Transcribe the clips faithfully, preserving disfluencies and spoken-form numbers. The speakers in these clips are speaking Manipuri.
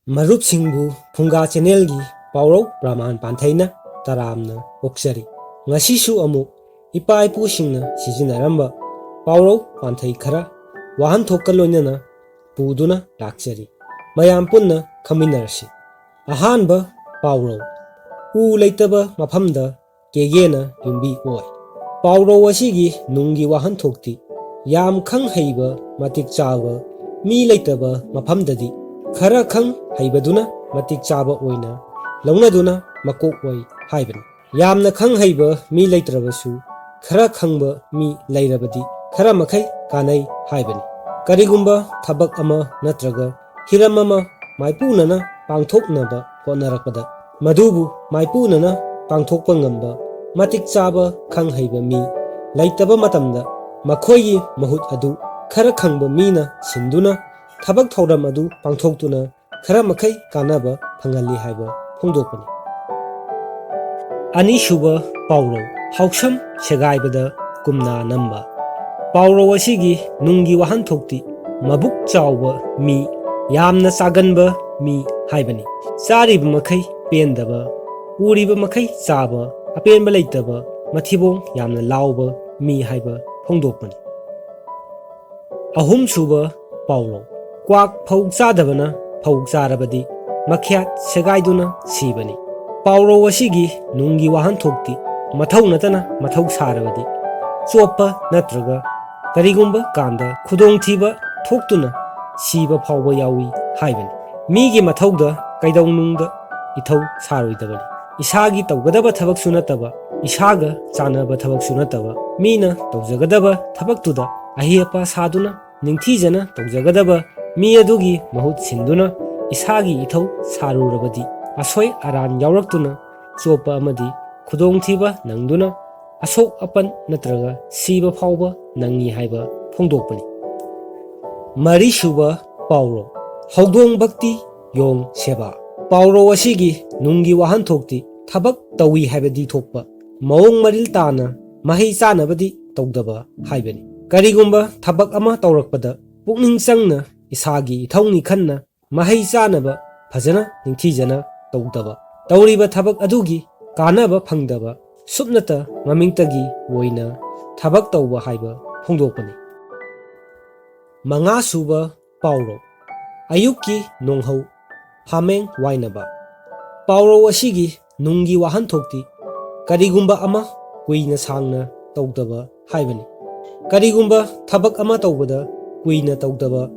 ꯃꯔꯨꯞꯁꯤꯡꯕꯨ ꯐꯨꯡꯒꯥ ꯆꯦꯅꯦꯜꯒꯤ ꯄꯥꯎꯔꯧ ꯄ꯭ꯔꯃꯥꯟ ꯄꯥꯟꯊꯩꯅ ꯇꯔꯥꯝꯅ ꯑꯣꯛꯆꯔꯤ꯫ ꯉꯁꯤꯁꯨ ꯑꯃꯨꯛ ꯏꯄꯥ ꯏꯄꯨꯁꯤꯡꯅ ꯁꯤꯖꯤꯟꯅꯔꯝꯕ ꯄꯥꯎꯔꯧ ꯄꯥꯟꯊꯩ ꯈꯔ ꯋꯥꯍꯟꯊꯣꯛꯀ ꯂꯣꯏꯅꯅ ꯄꯨꯗꯨꯅ ꯂꯥꯛꯆꯔꯤ꯫ ꯃꯌꯥꯝ ꯄꯨꯟꯅ ꯈꯪꯃꯤꯟꯅꯔꯁꯤ꯫ ꯑꯍꯥꯟꯕ ꯄꯥꯎꯔꯧ: ꯎ ꯂꯩꯇꯕ ꯃꯐꯝꯗ ꯀꯦꯒꯦꯅ ꯌꯨꯝꯕꯤ ꯑꯣꯏ꯫ ꯄꯥꯎꯔꯧ ꯑꯁꯤꯒꯤ ꯅꯨꯡꯒꯤ ꯋꯥꯍꯟꯊꯣꯛꯇꯤ, ꯌꯥꯝ ꯈꯪ ꯍꯩꯕ, ꯃꯇꯤꯛ ꯆꯥꯕ ꯃꯤ ꯂꯩꯇꯕ ꯃꯐꯝꯗꯗꯤ ꯈꯔ ꯈꯪ ꯍꯩꯕꯗꯨꯅ ꯃꯇꯤꯛ ꯆꯥꯕ ꯑꯣꯏꯅ ꯂꯧꯅꯗꯨꯅ ꯃꯀꯣꯛ ꯑꯣꯏ ꯍꯥꯏꯕꯅꯤ꯫ ꯌꯥꯝꯅ ꯈꯪ ꯍꯩꯕ ꯃꯤ ꯂꯩꯇ꯭ꯔꯕꯁꯨ, ꯈꯔ ꯈꯪꯕ ꯃꯤ ꯂꯩꯔꯕꯗꯤ ꯈꯔ ꯃꯈꯩ ꯀꯥꯟꯅꯩ ꯍꯥꯏꯕꯅꯤ꯫ ꯀꯔꯤꯒꯨꯝꯕ ꯊꯕꯛ ꯑꯃ ꯅꯠꯇ꯭ꯔꯒ ꯍꯤꯔꯝ ꯑꯃ ꯃꯥꯏꯄꯨꯅꯅ ꯄꯥꯡꯊꯣꯛꯅꯕ ꯍꯣꯠꯅꯔꯛꯄꯗ, ꯃꯗꯨꯕꯨ ꯃꯥꯏꯄꯨꯅꯅ ꯄꯥꯡꯊꯣꯛꯄ ꯉꯝꯕ ꯃꯇꯤꯛ ꯆꯥꯕ ꯈꯪ ꯍꯩꯕ ꯃꯤ ꯂꯩꯇꯕ ꯃꯇꯝꯗ, ꯃꯈꯣꯏꯒꯤ ꯃꯍꯨꯠ ꯑꯗꯨ ꯈꯔ ꯈꯪꯕ ꯃꯤꯅ ꯁꯤꯟꯗꯨꯅ ꯊꯕꯛ ꯊꯧꯔꯝ ꯑꯗꯨ ꯄꯥꯡꯊꯣꯛꯇꯨꯅ ꯈꯔ ꯃꯈꯩ ꯀꯥꯟꯅꯕ ꯐꯪꯍꯜꯂꯤ ꯍꯥꯏꯕ ꯐꯣꯡꯗꯣꯛꯄꯅꯤ꯫ ꯑꯅꯤꯁꯨꯕ ꯄꯥꯎꯔꯧ: ꯍꯥꯎꯁꯝ ꯁꯦꯒꯥꯏꯕꯗ ꯀꯨꯝꯅ ꯅꯝꯕ꯫ ꯄꯥꯎꯔꯧ ꯑꯁꯤꯒꯤ ꯅꯨꯡꯒꯤ ꯋꯥꯍꯟꯊꯣꯛꯇꯤ, ꯃꯕꯨꯛ ꯆꯥꯎꯕ ꯃꯤ, ꯌꯥꯝꯅ ꯆꯥꯒꯟꯕ ꯃꯤ ꯍꯥꯏꯕꯅꯤ꯫ ꯆꯥꯔꯤꯕ ꯃꯈꯩ ꯄꯦꯟꯗꯕ, ꯎꯔꯤꯕ ꯃꯈꯩ ꯆꯥꯕ, ꯑꯄꯦꯟꯕ ꯂꯩꯇꯕ, ꯃꯊꯤꯕꯣꯡ ꯌꯥꯝꯅ ꯂꯥꯎꯕ ꯃꯤ ꯍꯥꯏꯕ ꯐꯣꯡꯗꯣꯛꯄꯅꯤ꯫ ꯑꯍꯨꯝꯁꯨꯕ ꯄꯥꯎꯔꯧ: ꯀ꯭ꯋꯥꯛ ꯐꯧ ꯆꯥꯗꯕꯅ ꯐꯧ ꯆꯥꯔꯕꯗꯤ ꯃꯈ꯭ꯌꯥꯠ ꯁꯦꯒꯥꯏꯗꯨꯅ ꯁꯤꯕꯅꯤ꯫ ꯄꯥꯎꯔꯧ ꯑꯁꯤꯒꯤ ꯅꯨꯡꯒꯤ ꯋꯥꯍꯟꯊꯣꯛꯇꯤ, ꯃꯊꯧ ꯅꯠꯇꯅ ꯃꯊꯧ ꯁꯥꯔꯕꯗꯤ, ꯆꯣꯞꯄ ꯅꯠꯇ꯭ꯔꯒ ꯀꯔꯤꯒꯨꯝꯕ ꯀꯥꯟꯗ ꯈꯨꯗꯣꯡꯊꯤꯕ ꯊꯣꯛꯇꯨꯅ ꯁꯤꯕ ꯐꯥꯎꯕ ꯌꯥꯎꯏ ꯍꯥꯏꯕꯅꯤ꯫ ꯃꯤꯒꯤ ꯃꯊꯧꯗ ꯀꯩꯗꯧꯅꯨꯡꯗ ꯏꯊꯧ ꯁꯥꯔꯣꯏꯗꯕꯅꯤ꯫ ꯏꯁꯥꯒꯤ ꯇꯧꯒꯗꯕ ꯊꯕꯛꯁꯨ ꯅꯠꯇꯕ, ꯏꯁꯥꯒ ꯆꯥꯟꯅꯕ ꯊꯕꯛꯁꯨ ꯅꯠꯇꯕ, ꯃꯤꯅ ꯇꯧꯖꯒꯗꯕ ꯊꯕꯛꯇꯨꯗ ꯑꯍꯦ ꯑꯄꯥ ꯁꯥꯗꯨꯅ ꯅꯤꯡꯊꯤꯖꯅ ꯇꯧꯖꯒꯗꯕ ꯃꯤ ꯑꯗꯨꯒꯤ ꯃꯍꯨꯠ ꯁꯤꯟꯗꯨꯅ, ꯏꯁꯥꯒꯤ ꯏꯊꯧ ꯁꯥꯔꯨꯔꯕꯗꯤ, ꯑꯁꯣꯏ ꯑꯔꯥꯟ ꯌꯥꯎꯔꯛꯇꯨꯅ ꯆꯣꯞꯄ ꯑꯃꯗꯤ ꯈꯨꯗꯣꯡꯊꯤꯕ ꯅꯪꯗꯨꯅ ꯑꯁꯣꯛ ꯑꯄꯟ ꯅꯠꯇ꯭ꯔꯒ ꯁꯤꯕ ꯐꯥꯎꯕ ꯅꯪꯉꯤ ꯍꯥꯏꯕ ꯐꯣꯡꯗꯣꯛꯄꯅꯤ꯫ ꯃꯔꯤꯁꯨꯕ ꯄꯥꯎꯔꯧ: ꯍꯧꯗꯣꯡ ꯚꯛꯇꯤ ꯌꯣꯡ ꯁꯦꯕꯥ꯫ ꯄꯥꯎꯔꯧ ꯑꯁꯤꯒꯤ ꯅꯨꯡꯒꯤ ꯋꯥꯍꯟꯊꯣꯛꯇꯤ, ꯊꯕꯛ ꯇꯧꯏ ꯍꯥꯏꯕꯗꯤ ꯊꯣꯛꯄ, ꯃꯑꯣꯡ ꯃꯔꯤꯜ ꯇꯥꯅ ꯃꯍꯩ ꯆꯥꯅꯕꯗꯤ ꯇꯧꯗꯕ ꯍꯥꯏꯕꯅꯤ꯫ ꯀꯔꯤꯒꯨꯝꯕ ꯊꯕꯛ ꯑꯃ ꯇꯧꯔꯛꯄꯗ ꯄꯨꯛꯅꯤꯡ ꯆꯪꯅ ꯏꯁꯥꯒꯤ ꯏꯊꯧꯅꯤ ꯈꯟꯅ ꯃꯍꯩ ꯆꯥꯅꯕ ꯐꯖꯅ ꯅꯤꯡꯊꯤꯖꯅ ꯇꯧꯗꯕ, ꯇꯧꯔꯤꯕ ꯊꯕꯛ ꯑꯗꯨꯒꯤ ꯀꯥꯟꯅꯕ ꯐꯪꯗꯕ, ꯁꯨꯞꯅꯇ ꯃꯃꯤꯡꯇꯒꯤ ꯑꯣꯏꯅ ꯊꯕꯛ ꯇꯧꯕ ꯍꯥꯏꯕ ꯐꯣꯡꯗꯣꯛꯄꯅꯤ꯫ ꯃꯉꯥ ꯁꯨꯕ ꯄꯥꯎꯔꯧ, ꯑꯌꯨꯛꯀꯤ ꯅꯣꯡꯍꯧ ꯍꯥꯃꯦꯡ ꯋꯥꯏꯅꯕ꯫ ꯄꯥꯎꯔꯧ ꯑꯁꯤꯒꯤ ꯅꯨꯡꯒꯤ ꯋꯥꯍꯟꯊꯣꯛꯇꯤ ꯀꯔꯤꯒꯨꯝꯕ ꯑꯃ ꯀꯨꯏꯅ ꯁꯥꯡꯅ ꯇꯧꯗꯕ ꯍꯥꯏꯕꯅꯤ꯫ ꯀꯔꯤꯒꯨꯝꯕ ꯊꯕꯛ ꯑꯃ ꯇꯧꯕꯗ ꯀꯨꯏꯅ ꯇꯧꯗꯕ,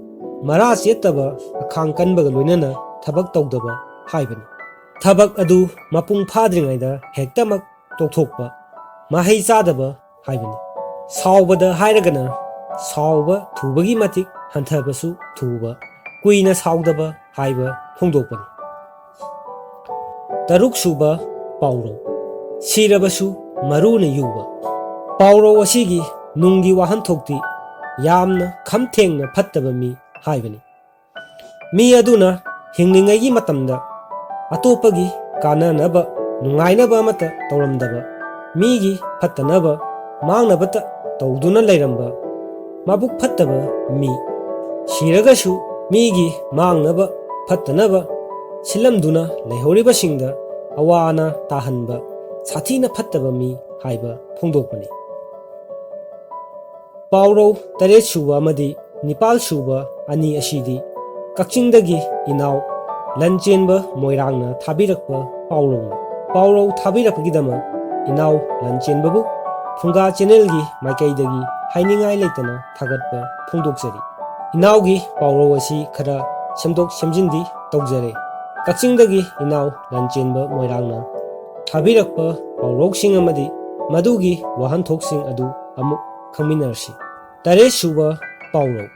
ꯃꯔꯥ ꯆꯦꯠꯇꯕ, ꯑꯈꯥꯡ ꯀꯟꯕꯒ ꯂꯣꯏꯅꯅ ꯊꯕꯛ ꯇꯧꯗꯕ ꯍꯥꯏꯕꯅꯤ꯫ ꯊꯕꯛ ꯑꯗꯨ ꯃꯄꯨꯡ ꯐꯥꯗ꯭ꯔꯤꯉꯩꯗ ꯍꯦꯛꯇꯃꯛ ꯇꯣꯛꯊꯣꯛꯄ, ꯃꯍꯩ ꯆꯥꯗꯕ ꯍꯥꯏꯕꯅꯤ꯫ ꯁꯥꯎꯕꯗ ꯍꯥꯏꯔꯒꯅ ꯁꯥꯎꯕ ꯊꯨꯕꯒꯤ ꯃꯇꯤꯛ ꯍꯟꯊꯕꯁꯨ ꯊꯨꯕ, ꯀꯨꯏꯅ ꯁꯥꯎꯗꯕ ꯍꯥꯏꯕ ꯐꯣꯡꯗꯣꯛꯄꯅꯤ꯫ ꯇꯔꯨꯛ ꯁꯨꯕ ꯄꯥꯎꯔꯧ, ꯁꯤꯔꯕꯁꯨ ꯃꯔꯨꯅ ꯌꯨꯕ꯫ ꯄꯥꯎꯔꯧ ꯑꯁꯤꯒꯤ ꯅꯨꯡꯒꯤ ꯋꯥꯍꯟꯊꯣꯛꯇꯤ ꯌꯥꯝꯅ ꯈꯝ ꯊꯦꯡꯅ ꯐꯠꯇꯕ ꯃꯤ ꯍꯥꯏꯕꯅꯤ꯫ ꯃꯤ ꯑꯗꯨꯅ ꯍꯤꯡꯂꯤꯉꯩꯒꯤ ꯃꯇꯝꯗ ꯑꯇꯣꯞꯄꯒꯤ ꯀꯥꯟꯅꯅꯕ, ꯅꯨꯡꯉꯥꯏꯅꯕ ꯑꯃꯠꯇ ꯇꯧꯔꯝꯗꯕ, ꯃꯤꯒꯤ ꯐꯠꯇꯅꯕ, ꯃꯥꯡꯅꯕꯇ ꯇꯧꯗꯨꯅ ꯂꯩꯔꯝꯕ ꯃꯕꯨꯛ ꯐꯠꯇꯕ ꯃꯤ, ꯁꯤꯔꯒꯁꯨ ꯃꯤꯒꯤ ꯃꯥꯡꯅꯕ, ꯐꯠꯇꯅꯕ ꯁꯤꯜꯂꯝꯗꯨꯅ ꯂꯩꯍꯧꯔꯤꯕꯁꯤꯡꯗ ꯑꯋꯥ ꯑꯅꯥ ꯇꯥꯍꯟꯕ ꯁꯥꯊꯤꯅ ꯐꯠꯇꯕ ꯃꯤ ꯍꯥꯏꯕ ꯐꯣꯡꯗꯣꯛꯄꯅꯤ꯫ ꯄꯥꯎꯔꯧ ꯇꯔꯦꯠ ꯁꯨꯕ ꯑꯃꯗꯤ ꯅꯤꯄꯥꯜ ꯁꯨꯕ ꯑꯅꯤ ꯑꯁꯤꯗꯤ ꯀꯛꯆꯤꯡꯗꯒꯤ ꯏꯅꯥꯎ ꯂꯟꯆꯦꯟꯕ ꯃꯣꯏꯔꯥꯡꯅ ꯊꯥꯕꯤꯔꯛꯄ ꯄꯥꯎꯔꯧꯅꯤ꯫ ꯄꯥꯎꯔꯧ ꯊꯥꯕꯤꯔꯛꯄꯒꯤꯗꯃꯛ ꯏꯅꯥꯎ ꯂꯟꯆꯦꯟꯕꯕꯨ ꯐꯨꯡꯒꯥ ꯆꯦꯅꯦꯜꯒꯤ ꯃꯥꯏꯀꯩꯗꯒꯤ ꯍꯥꯏꯅꯤꯡꯉꯥꯏ ꯂꯩꯇꯅ ꯊꯥꯒꯠꯄ ꯐꯣꯡꯗꯣꯛꯆꯔꯤ꯫ ꯏꯅꯥꯎꯒꯤ ꯄꯥꯎꯔꯧ ꯑꯁꯤ ꯈꯔ ꯁꯦꯝꯗꯣꯛ ꯁꯦꯝꯖꯤꯟꯗꯤ ꯇꯧꯖꯔꯦ꯫ ꯀꯛꯆꯤꯡꯗꯒꯤ ꯏꯅꯥꯎ ꯂꯟꯆꯦꯟꯕ ꯃꯣꯏꯔꯥꯡꯅ ꯊꯥꯕꯤꯔꯛꯄ ꯄꯥꯎꯔꯧꯁꯤꯡ ꯑꯃꯗꯤ ꯃꯗꯨꯒꯤ ꯋꯥꯍꯟꯊꯣꯛꯁꯤꯡ ꯑꯗꯨ ꯑꯃꯨꯛ ꯈꯪꯃꯤꯟꯅꯔꯁꯤ꯫ ꯇꯔꯦꯠ ꯁꯨꯕ ꯄꯥꯎꯔꯧ,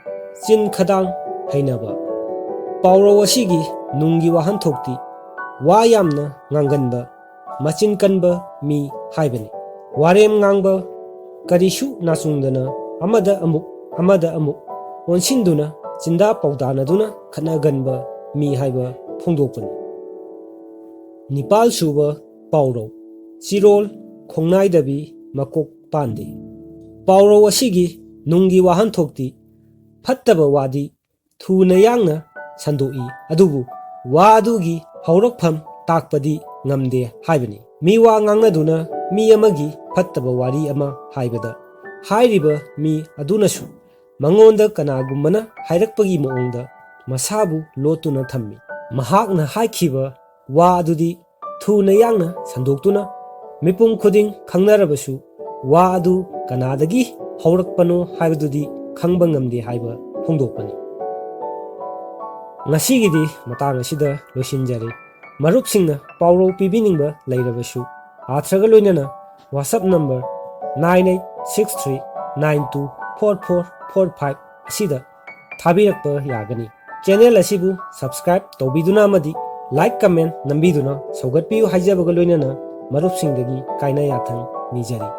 ꯆꯤꯟ ꯈꯗꯥꯡ ꯍꯩꯅꯕ꯫ ꯄꯥꯎꯔꯧ ꯑꯁꯤꯒꯤ ꯅꯨꯡꯒꯤ ꯋꯥꯍꯟꯊꯣꯛꯇꯤ ꯋꯥ ꯌꯥꯝꯅ ꯉꯥꯡꯒꯟꯕ, ꯃꯆꯤꯟ ꯀꯟꯕ ꯃꯤ ꯍꯥꯏꯕꯅꯤ꯫ ꯋꯥꯔꯦꯝ ꯉꯥꯡꯕ, ꯀꯔꯤꯁꯨ ꯅꯥꯆꯨꯡꯗꯅ ꯑꯃꯗ ꯑꯃꯨꯛ ꯑꯃꯗ ꯑꯃꯨꯛ ꯑꯣꯟꯁꯤꯟꯗꯨꯅ ꯆꯤꯟꯗꯥ ꯄꯥꯎꯗꯥꯅꯗꯨꯅ ꯈꯠꯅꯒꯟꯕ ꯃꯤ ꯍꯥꯏꯕ ꯐꯣꯡꯗꯣꯛꯄꯅꯤ꯫ ꯅꯤꯄꯥꯜ ꯁꯨꯕ ꯄꯥꯎꯔꯧ, ꯆꯤꯔꯣꯜ ꯈꯣꯡꯅꯥꯏꯗꯕꯤ ꯃꯀꯣꯛ ꯄꯥꯟꯗꯦ꯫ ꯄꯥꯎꯔꯧ ꯑꯁꯤꯒꯤ ꯅꯨꯡꯒꯤ ꯋꯥꯍꯟꯊꯣꯛꯇꯤ ꯐꯠꯇꯕ ꯋꯥꯗꯤ ꯊꯨꯅ ꯌꯥꯡꯅ ꯁꯟꯗꯣꯛꯏ, ꯑꯗꯨꯕꯨ ꯋꯥ ꯑꯗꯨꯒꯤ ꯍꯧꯔꯛꯐꯝ ꯇꯥꯛꯄꯗꯤ ꯉꯝꯗꯦ ꯍꯥꯏꯕꯅꯤ꯫ ꯃꯤ ꯋꯥ ꯉꯥꯡꯅꯗꯨꯅ ꯃꯤ ꯑꯃꯒꯤ ꯐꯠꯇꯕ ꯋꯥꯔꯤ ꯑꯃ ꯍꯥꯏꯕꯗ, ꯍꯥꯏꯔꯤꯕ ꯃꯤ ꯑꯗꯨꯅꯁꯨ ꯃꯉꯣꯟꯗ ꯀꯅꯥꯒꯨꯝꯕꯅ ꯍꯥꯏꯔꯛꯄꯒꯤ ꯃꯑꯣꯡꯗ ꯃꯁꯥꯕꯨ ꯂꯣꯠꯇꯨꯅ ꯊꯝꯃꯤ꯫ ꯃꯍꯥꯛꯅ ꯍꯥꯏꯈꯤꯕ ꯋꯥ ꯑꯗꯨꯗꯤ ꯊꯨꯅ ꯌꯥꯡꯅ ꯁꯟꯗꯣꯛꯇꯨꯅ ꯃꯤꯄꯨꯝ ꯈꯨꯗꯤꯡ ꯈꯪꯅꯔꯕꯁꯨ, ꯋꯥ ꯑꯗꯨ ꯀꯅꯥꯗꯒꯤ ꯍꯧꯔꯛꯄꯅꯣ ꯍꯥꯏꯕꯗꯨꯗꯤ ꯈꯪꯕ ꯉꯝꯗꯦ ꯍꯥꯏꯕ ꯐꯣꯡꯗꯣꯛꯄꯅꯤ꯫ ꯉꯁꯤꯒꯤꯗꯤ ꯃꯇꯥꯡ ꯑꯁꯤꯗ ꯂꯣꯏꯁꯤꯟꯖꯔꯦ꯫ ꯃꯔꯨꯞꯁꯤꯡꯅ ꯄꯥꯎꯔꯧ ꯄꯤꯕꯤꯅꯤꯡꯕ ꯂꯩꯔꯕꯁꯨ, ꯑꯥꯔꯊ꯭ꯔꯒ ꯂꯣꯏꯅꯅ WhatsApp number nine eight six three nine two four four four five ꯑꯁꯤꯗ ꯊꯥꯕꯤꯔꯛꯄ ꯌꯥꯒꯅꯤ꯫ Channel ꯑꯁꯤꯕꯨ subscribe ꯇꯧꯕꯤꯗꯨꯅ ꯑꯃꯗꯤ like, comment ꯅꯝꯕꯤꯗꯨꯅ ꯁꯧꯒꯠꯄꯤꯌꯨ ꯍꯥꯏꯖꯕꯒ ꯂꯣꯏꯅꯅ ꯃꯔꯨꯞꯁꯤꯡꯗꯒꯤ ꯀꯥꯏꯅ ꯌꯥꯊꯪ ꯅꯤꯖꯔꯤ꯫